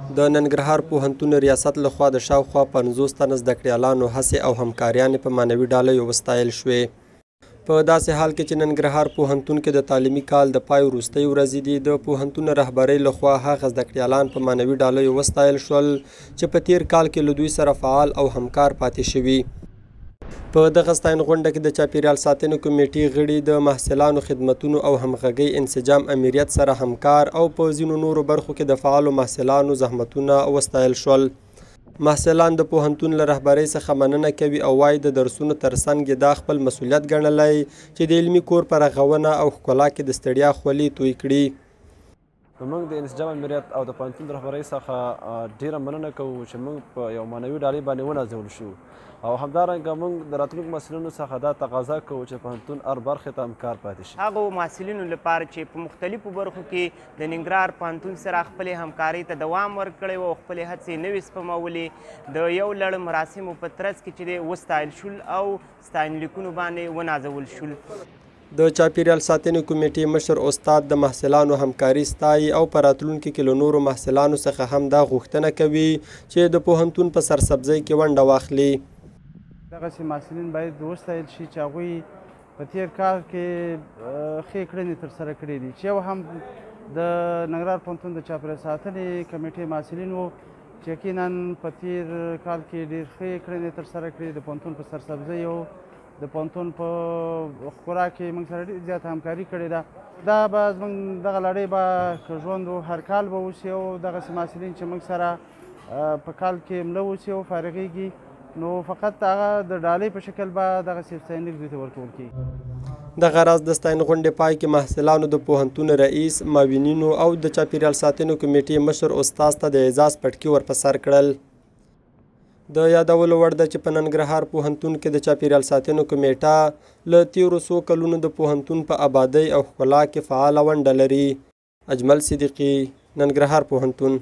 د ننګرهار پوهنتون ریاست لخوا د شاوخوا 50 تنه زده کړیالانو هڅې او همکاریانې په معنوي ډالیو وستایل شوې. په داسې حال کې چې ننګرهار پوهنتون کې د تعلیمي کال د پای وروستۍ ورځې دي، د پوهنتون رهبرۍ لخوا هغه زده کړیالان په معنوي ډالیو وستایل شول چې په تیر کال کې له دوی سره فعال او همکار پاتې شوي. په دغه ستاینغونډه کې د چاپیریال ساتنې کمیټې غړي، د محصلانو خدمتونو او همغږۍ انسجام امریت سره همکار او په ځینو نورو برخو کې د فعالو محصلانو زحمتونه وستایل شول. محصلان د پوهنتون له رهبرۍ څخه مننه کوي او وايي د درسونو ترڅنګ یې دا خپل مسولیت ګڼلی چې د علمي کور په رغونه او ښکلا کې د ستړیا خولې توی کړي. نو موږ د انسجام امریت او د پوهنتون د رهبرۍ څخه ډیره مننه کوو چې موږ په یو معنوي ډالۍ باندې ونازول شو، او همدارنګه موږ د راتلونکو محصلینو څخه دا تقاضا کوو چې پوهنتون هر برخې ته همکار پاتې شي. هغو محصلینو لپاره چې په مختلفو برخو کې د ننګرهار پوهنتون سره خپلې همکارۍ ته دوام ورکړی و او خپلې هڅې نه وې سپمولې، د یو لړ مراسمو په ترڅ کې چې دی وستایل شول او ستاینلیکونو باندې ونازول شول. د چاپیریال ساتنې کمیټې مشر استاد د محصلانو همکاري ستایي او په راتلونکي کې له نورو محصلانو څخه هم دا غوښتنه کوي چې د پوهنتون په سرسبزۍ کې ونډه واخلي. دغسې محصلین باید وستایل شي چې هغوی په تیر کال کې ښې کړنې ترسره کړې دي، چې یو هم د ننګرهار پوهنتون د چاپیریال ساتنې کمیټې محصلین وو چې یقینا په تیر کال کې ډېر ښې کړنې ترسره کړې، د پوهنتون په سرسبزۍ او د پوهنتون په ښکلا کې موږ سره ډېر زیاته همکاري کړې ده. دا به زموږ دغه لړۍ به که ژوند و هر کال به اوسي، او دغسې محصلین چې موږ سره په کال کې مله اوسي او فارغېږي، نو فقط هغه د ډالۍ په شکل به دغسې ستاینلیک دوی ته ورکول کېږي. دغه راز د ستاینغونډې پای کې محصلانو د پوهنتون رئیس، معاونینو او د چاپیریال ساتنې کمیټې مشر استاد ته د اعزاز پټکي ور په سر کړل. د یادولو وړ ده چې په ننګرهار پوهنتون کې د چاپیریال ساتنې کمیټه له تیرو څو کلونو د پوهنتون په ابادۍ او ښکلا کې فعاله ونډه لري. اجمل صدیقي، ننګرهار پوهنتون.